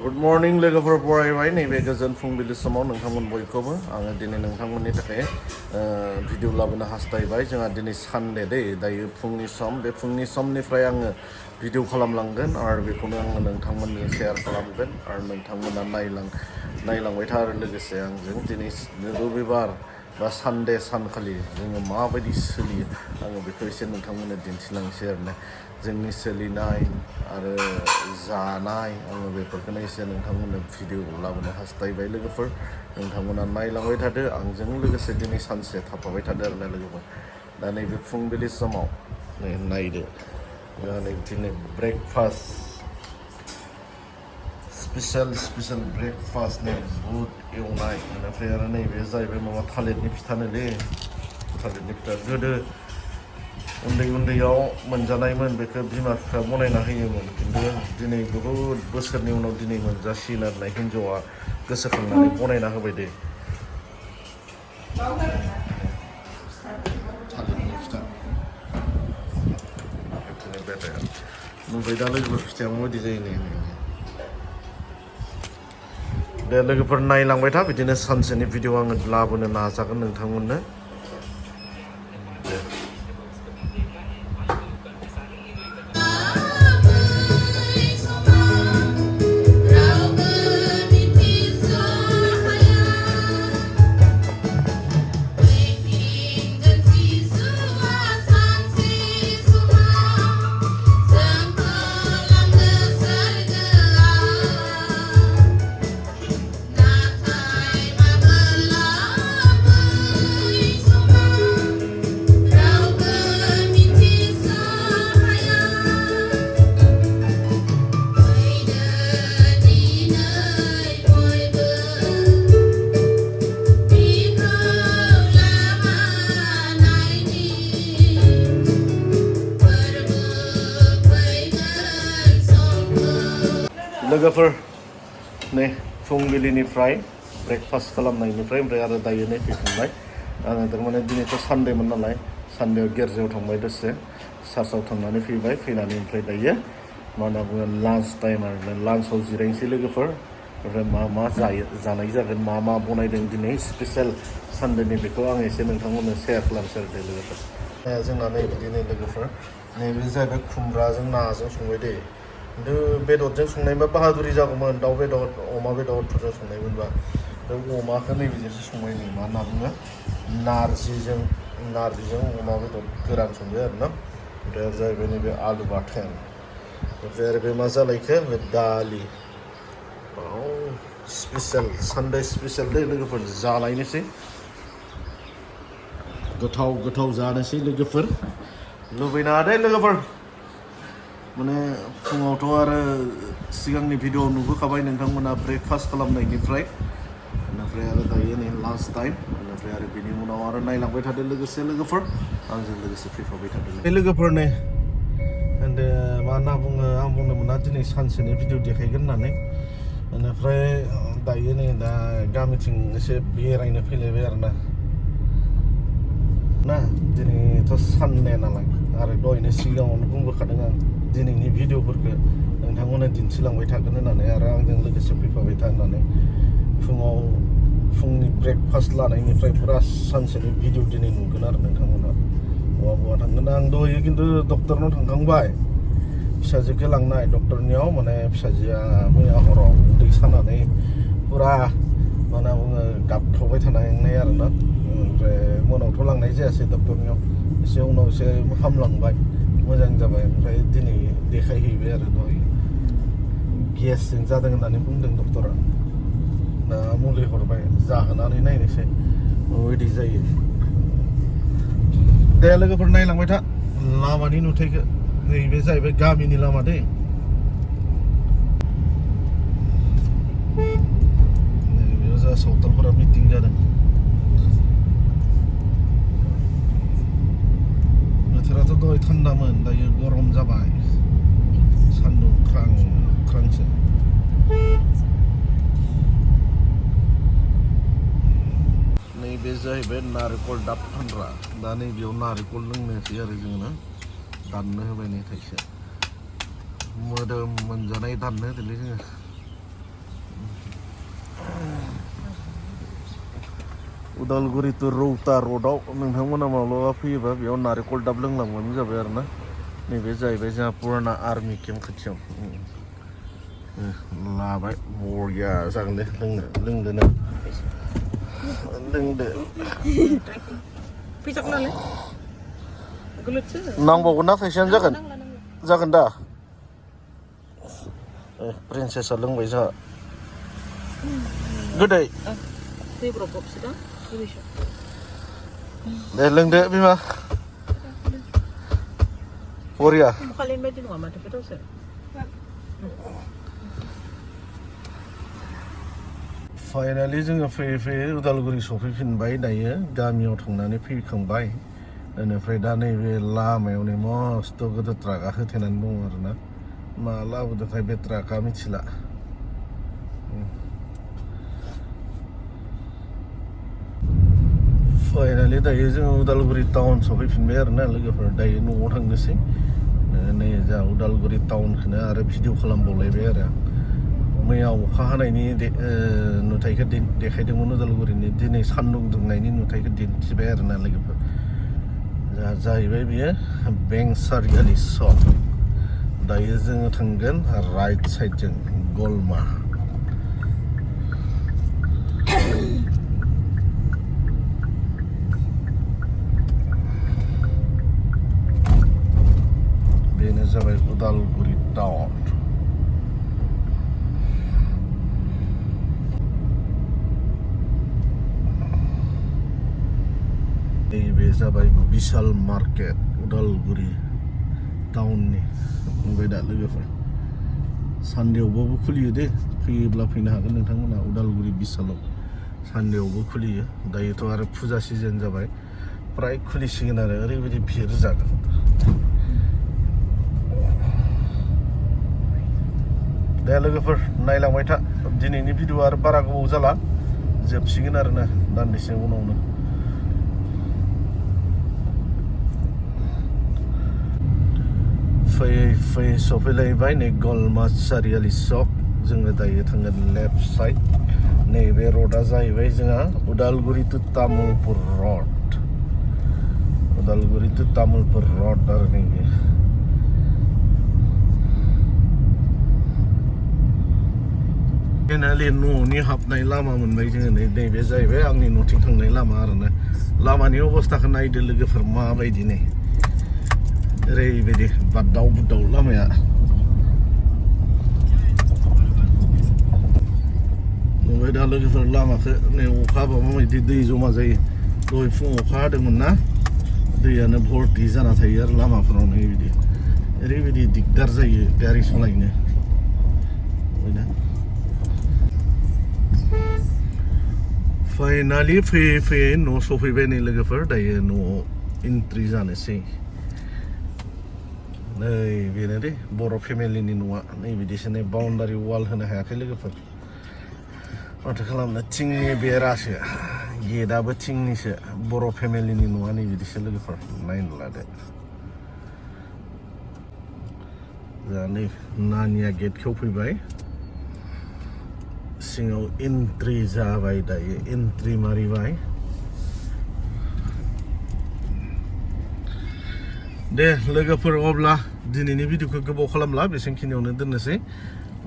Good morning लोगोफोर बरायबाय नैबे गोजोन फुंबिलि समाव नोंथांमोन बयखौबो आङो दिनै नोंथांमोननि थाखाय भिडिअ लाबोनो हास्थायबाय जोंहा दिनै सानडे दे दायो फुंनि सम बे फुंनि समनिफ्राय आङो भिडिअ खालामलांगोन आरो बेखौनो आङो नोंथांमोनजों शेयार खालामगोन आरो नोंथांमोना नायलांबाय था आरो लोगोसे आंजों दिनै रबिबार बा सानडे सानखालि जोङो माबायदि सोलियो आङो बेखौ एसे नोंथांमोननो दिन्थिलांसै आरोना जोंनि सोलिनाय आरो जानाय आङो बेफोरखौनो एसे नोंथांमोननो भिडिअ लाबोनो हास्थायबाय लोगोफोर नोंथांमोना नायलांबाय थादो आंजों लोगोसे दिनै सानसे थाफाबाय थादो आरोना लोगोफोर दा नैबे फुंबिलि समाव नायदो नै दिनै ब्रेकफास्ट स्पेसियेल ब्रेकफास्ट नै बुट एवनाय बेनिफ्राय आरो नैबे जाहैबाय माबा थालिरनि फिथानोलै थालिरनि फिथा गोदो उन्दैयाव मोनजानायमोन बेखौ बिमा बिफाया बनायना होयोमोन खिन्थु दिनै बहुद बोसोरनि उनाव दिनै मोनजासिगोन आरोना हिन्जावा गोसोखांनानै बनायना होबाय दे थालिरनि फिथा बिदिनो बेटाया नुबाय दा लोगोफोर फिथाया माबायदि जायो नै दे लोगोफोर नायलांबाय था बिदिनो सानसेनि भिडिअ आङो लाबोनो नाजागोन नोंथांमोननो लोगोफोर नै फुंबिलिनिफ्राय ब्रेकफास्ट खालामनायनिफ्राय ओमफ्राय आरो दायो नै फैफिनबाय आङो थारमाने दिनैथ' सानडेमोन नालाय सानडेआव गिर्जायाव थांबाय दसे चार्चआव थांनानै फैबाय फैनानै ओमफ्राय दायो मा होनना बुङो लान्च टाइम आरो लान्चआव जिरायनोसै लोगोफोर ओमफ्राय मा जानाय जागोन मा बनायदों दिनै स्पेसियेल सानडेनि बेखौ आं एसे नोंथांमोननो शेयार खालामसै आरो दे लोगोफोर जोंना नै बिदिनो लोगोफोर नैबे जाहैबाय खुमब्राजों नाजों संबाय दे खिन्थु बेदरजों संनायबा बाहादुरि जागौमोन दाउ बेदर अमा बेदरफोरजों संनायमोनबा बे अमाखौ नैबिदिसो संबाय नै मा होनना बुङो नारजिजों अमा बेदर गोरान संबाय आरोना ओमफ्राय आरो जाहैबाय नैबे आलु बाथोन ओमफ्राय आरो बे मा जालायखो बे दालि स्पेसियेल सानडे स्पेसियेल दै लोगोफोर जालायनोसै गोथाव जानोसै लोगोफोर लुबैनाङा दे लोगोफोर माने फुङावथ' आरो सिगांनि भिडिअ नुबोखाबाय नोंथांमोना ब्रेकफास्ट खालामनायनिफ्राय बेनिफ्राय आरो दायो नै लान्च टाइम बेनिफ्राय आरो बिनि उनाव आरो नायलांबाय थादो लोगोसे लोगोफोर आंजों लोगोसे फैफाबाय थादो लोगोफोर नै मा होनना बुङो आं बुंनो मोना दिनै सानसेनि भिडिअ देखायगोन होननानै बेनिफ्राय दायो नै दा गामिथिं एसे बेरायनो फैलायबाय आरोना दिनैथ' सानडे नालाय आरो दहायनो सिगाङावनो बुंबोखादों आं दिनैनि भिडिअफोरखौ नोंथांमोननो दिन्थिलांबाय थागोन होननानै आरो आंजों लोगोसे फैफाबाय था होननानै फुंनि ब्रेकफास्ट लानायनिफ्राय फुरा सानसेनि भिडिअ दिनै नुगोन आरो नोंथांमोना बहा थांगोन आं दहायो खिन्थु डक्टरनाव थांखांबाय फिसाजोखौ लांनाय डक्टरनियाव माने फिसाजोआ मैया हराव उदै सानानै फुरा मा होनना बुङो गाबख्रावबाय थानाय आरोना ओमफ्राय मोनावथ' लांनाय जायासै डक्टरनियाव एसे उनाव एसे हामलांबाय मोजां जाबाय ओमफ्राय दिनै देखायहैबाय आरो दहाय गेसजों जादों होननानै बुंदों डक्टरा दा मुलि हरबाय जाहोनानै नायनोसै माबायदि जायो दे लोगोफोर नायलांबाय था लामानि नुथायखौ नैबे जाहैबाय गामिनि लामा दै नैबेयाव जा सावथालफोरा मिटिं जादों बोथोराथ' दहाय थान्दामोन दायो गरम जाबाय सान्दुं ख्रांसो नैबे जाहैबाय नारेंखल दाब फानग्रा दा नैबेयाव नारेंखल लोंनोसै आरो जोङो दाननो होबाय नै थाइसे मोदोम मोनजानाय दाननो होदोंलै जोङो उदालगुरि टु रौता र'डआव नोंथांमोना माब्लाबा फैयोबा बेयाव नारेंखल दाब लोंलांबानो जाबाय आरोना नैबे जाहैबाय जोंहा पुराना आर्मि केम्प खाथियाव लाबाय बरिया जागोन दे लोंदो नों लोंदो फैसाखौलाय नांबावगोन ना फैसायानो जागोन दा प्रिन्सेसआ लोंबाय जोंहा गोदै दे लोंदो बिमा बरिया फाइनालि जोङो फैयै फैयै उदालगुरि सफैफिनबाय दायो गामियाव थांनानै फैखांबाय बेनिफ्राय दा नैबे लामायाव नै मस्थ' गोदो ट्राकआ होथेनानै दङ आरोना मा लाबोदोंथाय बे ट्राकआ मिथिला फाइनालि दायो जोङो उदालगुरि टाउन सफैफिनबाय आरोना लोगोफोर दायो न'आव थांनोसै नै जा उदालगुरि टाउनखौनो आरो भिडिअ खालामबावलायबाय आरो मैया अखा हानायनि नुथायखौ देखायदोंमोन उदालगुरिनि दिनै सान्दुं दुंनायनि नुथायखौ दिन्थिबाय आरोना लोगोफोर जाहैबाय बेयो बेंसारियालि सक दायो जोङो थांगोन राइट साइडजों गलमा बेनो जाबाय उदालगुरि टाउन नैबे जाबाय बिशाल मार्केट उदालगुरि टाउननि नुबाय दा लोगोफोर सानदेआवबाबो खुलियो दे फैयोब्ला फैनो हागोन नोंथांमोना उदालगुरि बिशालाव सानदेआवबो खुलियो दायोथ' आरो फुजा सिजोन जाबाय प्राय खुलिसिगोन आरो ओरैबायदि भिर जागोन दे लोगोफोर नायलांबाय था दिनैनि भिडिअआ आरो बारा गोबाव जाला जोबसिगोन आरोना दान्दिसे उनावनो फैयै फैयै सफैलायबाय नै गलमा सारियालि सक जोङो दायो थांगोन लेफ्ट साइड नैबे रडआ जाहैबाय जोंहा उदालगुरि टु तामुलपुर रड उदालगुरि टु तामुलपुर रड आरो नैबे फाइनालि न'नि हाबनाय लामा मोनबाय जोङो नैबे जाहैबाय आंनि न'थिं थांनाय लामा आरोना लामानि अबस्थाखौ नायदो लोगोफोर माबायदि नै ओरैबायदि बादाव बुदाव लामाया नुबाय दा लोगोफोर लामाखौ नै अखा हाबा माबायदि दै जमा जायो दहाय फुङाव अखा हादोंमोन ना दैयानो भर्ति जाना थायो आरो लामाफोराव नै बिदि ओरैबायदि दिगदार जायो गारि सालायनो फाइनालि फैयै फैयै न' सफैबाय नै लोगोफोर दायो न'आव एन्ट्रि जानोसै नै बेनो दे बर' फेमिलिनि न'आ नै बिदिसो नै बाउन्डारि वाल होनो हायाखै लोगोफोर माथो खालामनो थिंनि बेरासो गेटआबो थिंनिसो बर' फेमिलिनि न'आ नै बिदिसो लोगोफोर नायनो लादो जा नै नानिया गेट खेवफैबाय सिङाव एन्ट्रि जाबाय दायो एन्ट्रि मारिबाय दे लोगोफोर अब्ला दिनैनि भिडिअखौ गोबाव खालामला बेसेबांखिनियावनो दोननोसै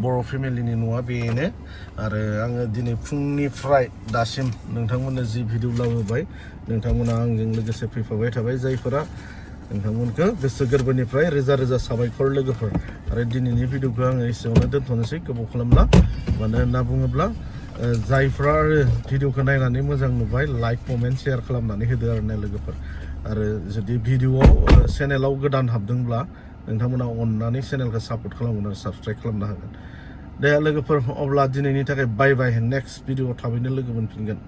बर' फेमिलिनि न'आ बेनो आरो आङो दिनै फुंनिफ्राय दासिम नोंथांमोननो जि भिडिअ लाबोबाय नोंथांमोना आंजों लोगोसे फैफाबाय थाबाय जायफोरा नोंथांमोनखौ गोसो गोरबोनिफ्राय रोजा रोजा साबायखर लोगोफोर आरो दिनैनि भिडिअखौ आङो एसेयावनो दोनथ'नोसै गोबाव खालामला मानो होनना बुङोब्ला जायफ्रा आरो भिडिअखौ नायनानै मोजां नुबाय लाइक कमेन्ट शेयार खालामनानै होदो आरो ना लोगोफोर आरो जुदि भिडिअआव चेनेलाव गोदान हाबदोंब्ला नोंथांमोना अननानै चेनेलखौ सापर्ट खालामगोन आरो साबस्क्राइब खालामनो हागोन दे लोगोफोर अब्ला दिनैनि थाखाय बाय बाय नेक्स्ट भिडिअआव थाबैनो लोगो मोनफिनगोन